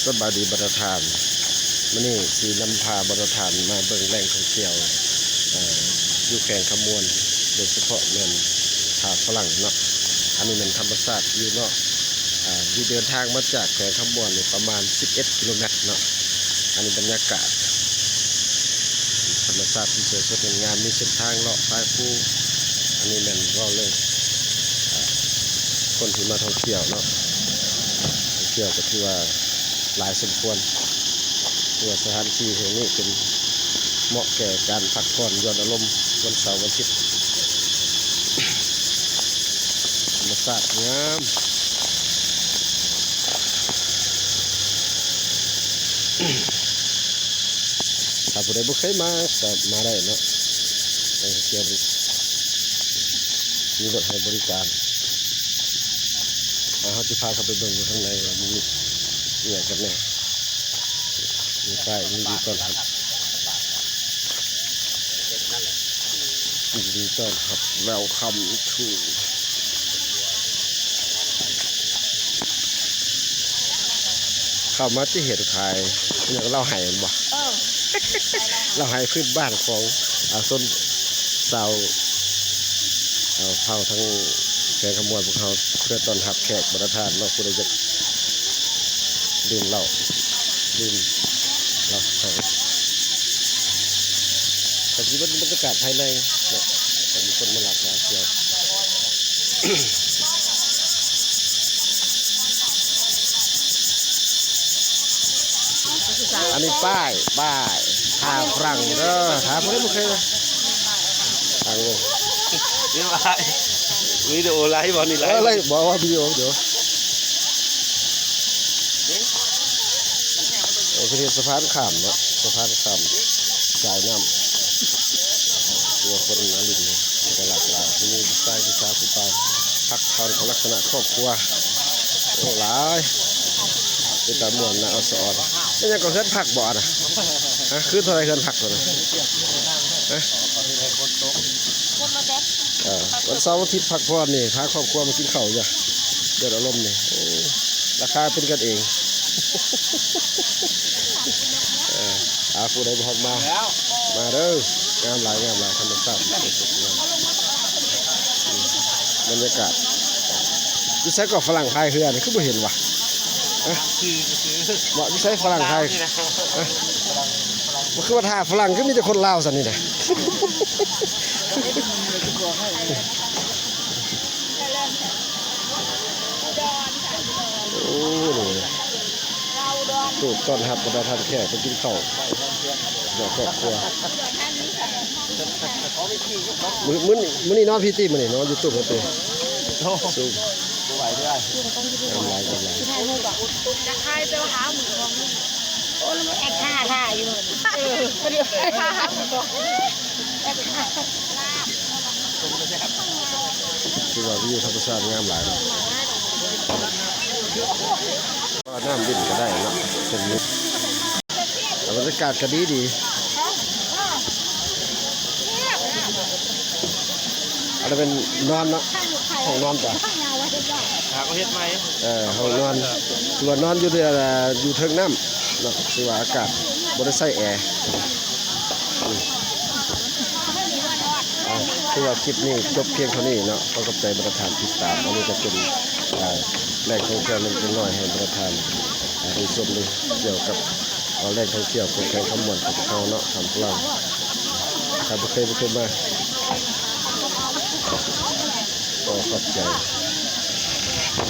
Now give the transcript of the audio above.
ສະບາຍດີບັນດາທ່ານ, ມື້ນີ້ຊິນຳພາບັນດາທ່ານມາເບິ່ງແຫຼ່ງທ່ອງທ່ຽວ ເອີ ຢູ່ແຂວງຄຳມ່ວນ ໂດຍສະເພາະແມ່ນທ່າຝຣັ່ງເນາະ. ອັນນີ້ແມ່ນທຳມະຊາດຢູ່ເນາະ ເອີ ທີ່ເດີນທາງມາຈາກແຂວງຄຳມ່ວນນີ້ປະມານສິບເອັດກິໂລແມັດເນາະ. ອັນນີ້ບັນຍາກາດທຳມະຊາດທີ່ສວຍສົດງົດງາມ, ມີເສັ້ນທາງເລາະຊາຍພູ. ອັນນີ້ແມ່ນເວົ້າເລື່ອງ ເອີ ຄົນທີ່ມາທ່ອງທ່ຽວເນາະ, ທ່ອງທ່ຽວກໍຖືວ່າ ຫຼາຍສົມຄວນ ເພາະວ່າສະຖານທີ່ແຫ່ງນີ້ເປັນເໝາະແກ່ການພັກຜ່ອນຢ່ອນອາລົມວັນເສົາວັນອາທິດ. ທຳມະຊາດງາມ, ຖ້າຜູ້ໃດບໍ່ເຄີຍມາກໍມາໄດ້ເນາະ, ໄປທ່ອງທ່ຽວ ມີລົດໃຫ້ບໍລິການ. ອ່າ ເຮົາຊິພາເຂົ້າໄປເບິ່ງຢູ່ຂ້າງໃນວ່າມີອີ່ຫຍັງກັນແດ່. ມີປ້າຍຍິນດີຕ້ອນຮັບ, ຍິນດີຕ້ອນຮັບ Welcome to. ເຂົ້າມາຈະເຫັນຂາຍອີ່ຫຍັງ ເຫຼົ້າໄຫແມ່ນບໍ່? ເອີ ເຫຼົ້າໄຫພື້ນບ້ານຂອງ ອາ ຊົນຊາວ ເຜົ່າທາງແຂວງຄຳມ່ວນ ພວກເຮົາເພື່ອຕ້ອນຮັບແຂກບັນດາທ່ານເນາະ. ຜູ້ໃດຢາກດື່ມເຫຼົ້າ ດື່ມເຫຼົ້າໄຫ ກໍຊິເປັນບັນຍາກາດພາຍໃນເນາະ, ກໍມີຄົນມາຫຼາກຫຼາຍສ່ວນ. ອັນນີ້ປ້າຍ ປ້າຍ ຖ້າຝຣັ່ງເດີ, ຖ້າຜູ້ໃດບໍ່ເຄີຍ ທາງລົງ ນີ້ວ່າວິດີໂອໄລບບໍ່ນີ້? ໄລ ເອີ ໄລ ບໍ່ວ່າວິດີໂອ ເດີ. ເອີ ເພິ່ນເຮັດສະພານຂ້າມເນາະ, ສະພານຂ້າມສາຍນ້ຳ ເພື່ອຄົນມາຫຼິ້ນ ມີຫຼາກຫຼາຍ, ມີຜູ້ຊາຍຜູ້ສາວຜູ້ບ່າວ ພັກຜ່ອນຂອງລັກສະນະຄອບຄົວ. ໂອ້ ຫຼາຍ ເປັນຕາມ່ວນນະ ອອດສະອອດ. ແມ່ນຫຍັງກໍເຮືອນພັກບໍ່ອັນນະ? ຮະ ຄືເທົ່າໃດເຮືອນພັກຕົວນັ້ນ? ຮະ ເອີ ວັນເສົາວັນອາທິດພັກຜ່ອນນີ້ ພາຄອບຄົວມາກິນເຂົ້າຢູ່ ເດືອນອາລົມນີ້. ໂອ້ ລາຄາເປັນກັນເອງ. ເອີ ຖ້າຜູ້ໃດບໍ່ທັນມາ ມາເດີ, ງາມຫຼາຍ ງາມຫຼາຍ ທຳມະຊາດ ບັນຍາກາດ. ຢູ່ໃສກໍຝຣັ່ງພາຍເຮືອນີ້ ຄືບໍ່ເຫັນວະ? ຮະ ບໍ່ ຢູ່ໃສຝຣັ່ງພາຍ? ຮະ ບໍ່ ຄືວ່າຖ້າຝຣັ່ງ ຄືມີແຕ່ຄົນລາວຊັ້ນນີ້ນະ. ໂອ້ ນີ້ ຕູບຕ້ອນຮັບບັນດາທ່ານແຂກໄປກິນເຂົ້າກັບຄອບຄົວ. ມື້ ມື້ ມື້ນີ້ນອນພີ້ຕິ? ມື້ນີ້ນອນຢູ່ຕູບຕິ? ໂອ້ ສູງ ບໍ່ໄຫວເດີ. ງາມຫຼາຍ ງາມຫຼາຍ. ຈະຖ່າຍຮູບບໍ່? ຈະຖ່າຍ ແຕ່ວ່າຫາໝູ່ກ່ອນ. ໂອ້ ແລ້ວມັນແອັກທ່າ ທ່າຢູ່. ເອີ ພໍດີ ແອັກທ່າຫາໝູ່ກ່ອນ. ແອັກທ່າ ຄືວ່າວິວທຳມະຊາດງາມຫຼາຍເນາະ. ວ່ານ້ຳຫຼິ້ນກໍໄດ້ເນາະ ເປັນ ບັນຍາກາດກໍດີດີ. ອັນນັ້ນແມ່ນນອນເນາະ ຫ້ອງນອນກະ ຫາກໍເຮັດໃໝ່. ເອີ ຫ້ອງນອນ ຄືວ່ານອນຢູ່ ຢູ່ເທິງນ້ຳເນາະ ຄືວ່າອາກາດບໍ່ໄດ້ໃຊ້ແອ. ເອົາ ຄືວ່າຄລິບນີ້ຈົບພຽງເທົ່ານີ້ເນາະ. ຂໍຂອບໃຈບັນດາທ່ານຕິດຕາມ. ອັນນີ້ກໍເປັນ ເອີ ແຫຼ່ງທ່ອງທ່ຽວເລັກໆນ້ອຍໆໃຫ້ບັນດາທ່ານ ເອີ ໄດ້ຊົມໄດ້ ກ່ຽວກັບ ເອີ ແຫຼ່ງທ່ອງທ່ຽວຂອງແຂວງຄຳມ່ວນຂອງພວກເຮົາເນາະ ທ່ານຜູ້ເລົ່າ. ຖ້າບໍ່ເຄີຍ ບໍ່ເຄີຍມາ ຂໍຂອບໃຈ.